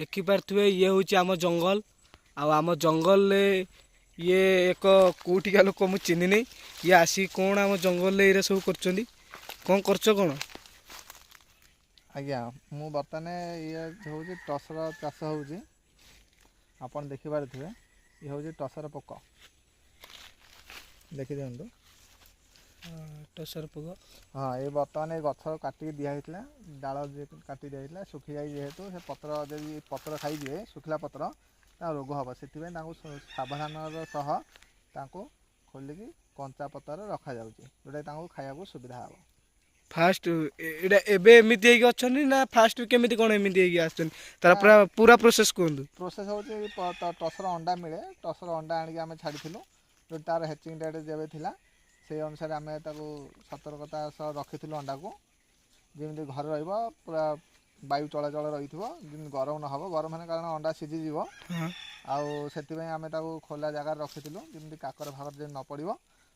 ଦେଖିପାରୁଥିବେ, ଇଏ ହେଉଛି ଆମ ଜଙ୍ଗଲ। ଆଉ ଆମ ଜଙ୍ଗଲରେ ଇଏ ଏକ କେଉଁଠିକା ଲୋକ ମୁଁ ଚିହ୍ନିନି। ଇଏ ଆସିକି କ'ଣ ଆମ ଜଙ୍ଗଲରେ ଏଇରା ସବୁ କରୁଛନ୍ତି? କ'ଣ କରୁଛ କ'ଣ? ଆଜ୍ଞା, ମୁଁ ବର୍ତ୍ତମାନ ଇଏ ହେଉଛି ଟସର ଚାଷ ହେଉଛି। ଆପଣ ଦେଖିପାରୁଥିବେ, ଇଏ ହେଉଛି ଟସର ପୋକ। ଦେଖିଦିଅନ୍ତୁ। ଟସର ପୋକ। ହଁ, ଏ ବର୍ତ୍ତମାନ ଏ ଗଛ କାଟିକି ଦିଆହେଇଥିଲା। ଡାଳ କାଟି ଦିଆହେଇଥିଲା, ଶୁଖିଯାଇ ଯେହେତୁ, ସେ ପତ୍ର ଯଦି ପତ୍ର ଖାଇଯିବେ, ଶୁଖିଲା ପତ୍ର, ତା ରୋଗ ହେବ। ସେଥିପାଇଁ ତାଙ୍କୁ ସାବଧାନର ସହ ତାଙ୍କୁ ଖୋଲିକି କଞ୍ଚା ପତ୍ରରେ ରଖାଯାଉଛି, ଯେଉଁଟାକି ତାଙ୍କୁ ଖାଇବାକୁ ସୁବିଧା ହେବ। ଫାଷ୍ଟ ଏଇଟା ଏବେ ଏମିତି ହେଇକି ଅଛନ୍ତି ନା ଫାଷ୍ଟ କେମିତି କ'ଣ ଏମିତି ହେଇକି ଆସୁଛନ୍ତି? ତାର ପୁରା ପୁରା ପ୍ରୋସେସ୍ କୁହନ୍ତୁ। ପ୍ରୋସେସ୍ ହେଉଛି, ଟସର ଅଣ୍ଡା ମିଳେ। ଟସର ଅଣ୍ଡା ଆଣିକି ଆମେ ଛାଡ଼ିଥିଲୁ। ଯେଉଁ ତାର ହେଚିଂ ଡେଟ୍ ଯେବେ ଥିଲା, ସେଇ ଅନୁସାରେ ଆମେ ତାକୁ ସତର୍କତା ସହ ରଖିଥିଲୁ ଅଣ୍ଡାକୁ, ଯେମିତି ଘରେ ରହିବ, ପୁରା ବାୟୁ ଚଳାଚଳ ରହିଥିବ, ଯେମିତି ଗରମ ନ ହେବ। ଗରମ ହେଲେ କାରଣ ଅଣ୍ଡା ସିଝିଯିବ। ଆଉ ସେଥିପାଇଁ ଆମେ ତାକୁ ଖୋଲା ଜାଗାରେ ରଖିଥିଲୁ, ଯେମିତି କାକର ଫାକର ଯେମିତି ନ ପଡ଼ିବ।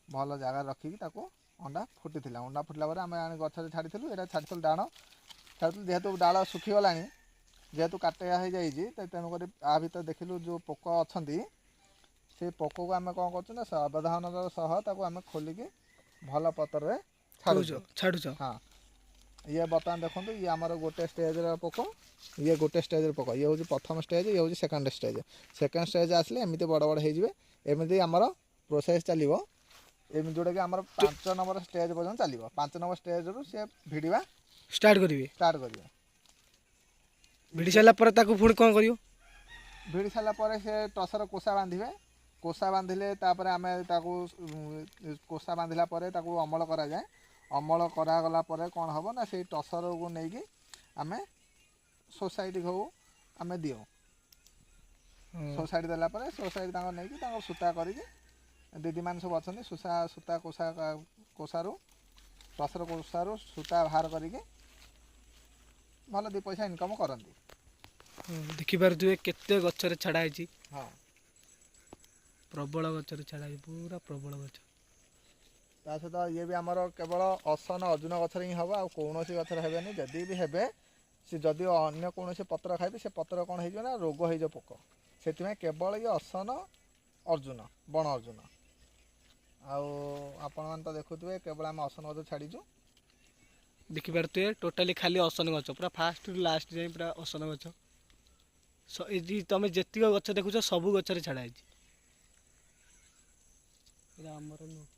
ଭଲ ଜାଗାରେ ରଖିକି ତାକୁ ଅଣ୍ଡା ଫୁଟିଥିଲା। ଅଣ୍ଡା ଫୁଟିଲା ପରେ ଆମେ ଆଣି ଗଛରେ ଛାଡ଼ିଥିଲୁ। ଏଇଟା ଛାଡ଼ିଥିଲୁ, ଡାଳ ଛାଡ଼ିଥିଲୁ। ଯେହେତୁ ଡାଳ ଶୁଖିଗଲାଣି, ଯେହେତୁ କାଟିଆ ହେଇଯାଇଛି, ତ ତେଣୁକରି ଆ ଭିତରେ ଦେଖିଲୁ ଯେଉଁ ପୋକ ଅଛନ୍ତି, ସେ ପୋକକୁ ଆମେ କ'ଣ କରୁଛୁ ନା ସାବଧାନର ସହ ତାକୁ ଆମେ ଖୋଲିକି ଭଲ ପତ୍ରରେ ଛାଡ଼ୁଛୁ। ଛାଡ଼ୁଛ। ହଁ, ଇଏ ବର୍ତ୍ତମାନ ଦେଖନ୍ତୁ, ଇଏ ଆମର ଗୋଟେ ଷ୍ଟେଜ୍ର ପୋକ। ଇଏ ଗୋଟେ ଷ୍ଟେଜ୍ର ପୋକ। ଇଏ ହେଉଛି ପ୍ରଥମ ଷ୍ଟେଜ୍, ଇଏ ହେଉଛି ସେକେଣ୍ଡ ଷ୍ଟେଜ୍। ସେକେଣ୍ଡ ଷ୍ଟେଜ୍ ଆସିଲେ ଏମିତି ବଡ଼ ବଡ଼ ହେଇଯିବେ। ଏମିତି ଆମର ପ୍ରୋସେସ୍ ଚାଲିବ, ଏମିତି ଯେଉଁଟାକି ଆମର 5 ନମ୍ବର ଷ୍ଟେଜ୍ ପର୍ଯ୍ୟନ୍ତ ଚାଲିବ। 5 ନମ୍ବର ଷ୍ଟେଜ୍ରୁ ସେ ଭିଡ଼ିବା ଷ୍ଟାର୍ଟ କରିବେ। ଷ୍ଟାର୍ଟ କରିବେ। ଭିଡ଼ି ସାରିଲା ପରେ ତାକୁ ପୁଣି କ'ଣ କରିବ? ଭିଡ଼ି ସାରିଲା ପରେ ସେ ଟସର କୋଷା ବାନ୍ଧିବେ। କୋଷା ବାନ୍ଧିଲେ ତାପରେ ଆମେ ତାକୁ କୋଷା ବାନ୍ଧିଲା ପରେ ତାକୁ ଅମଳ କରାଯାଏ। ଅମଳ କରାଗଲା ପରେ କ'ଣ ହେବ ନା ସେଇ ଟସରକୁ ନେଇକି ଆମେ ସୋସାଇଟି ହଉ ଆମେ ଦିଅଉ। ସୋସାଇଟି ଦେଲା ପରେ ସୋସାଇଟି ତାଙ୍କ ନେଇକି ତାଙ୍କ ସୂତା କରିକି, ଦିଦିମାନେ ସବୁ ଅଛନ୍ତି, ସୂତା କୋଷା କୋଷାରୁ, ଟସର କୋଷାରୁ ସୂତା ବାହାର କରିକି ଭଲ ଦୁଇ ପଇସା ଇନକମ୍ କରନ୍ତି। ଦେଖିପାରୁଥିବେ କେତେ ଗଛରେ ଛଡ଼ା ହେଇଛି। ପ୍ରବଳ ଗଛରେ ଛଡ଼ା ହେଇଛି, ପୁରା ପ୍ରବଳ ଗଛ। ତା ସହିତ ଇଏ ବି ଆମର କେବଳ ଅସନ ଅର୍ଜୁନ ଗଛରେ ହିଁ ହେବ, ଆଉ କୌଣସି ଗଛରେ ହେବେନି। ଯଦି ବି ହେବେ, ସେ ଯଦି ଅନ୍ୟ କୌଣସି ପତ୍ର ଖାଇବେ, ସେ ପତ୍ର କ'ଣ ହେଇଯିବ ନା ରୋଗ ହେଇଯିବ ପୋକ। ସେଥିପାଇଁ କେବଳ ଇଏ ଅସନ ଅର୍ଜୁନ, ବଣ ଅର୍ଜୁନ। ଆଉ ଆପଣମାନେ ତ ଦେଖୁଥିବେ, କେବଳ ଆମେ ଅସନ ଗଛ ଛାଡ଼ିଛୁ। ଦେଖିପାରୁଥିବେ, ଟୋଟାଲି ଖାଲି ଅସନ ଗଛ, ପୁରା ଫାଷ୍ଟରୁ ଲାଷ୍ଟ ଯାଏଁ ପୁରା ଅସନ ଗଛ। ଏଠି ତମେ ଯେତିକ ଗଛ ଦେଖୁଛ, ସବୁ ଗଛରେ ଛଡ଼ା ହେଇଛି। ଏଇଟା ଆମର ନୁହଁ।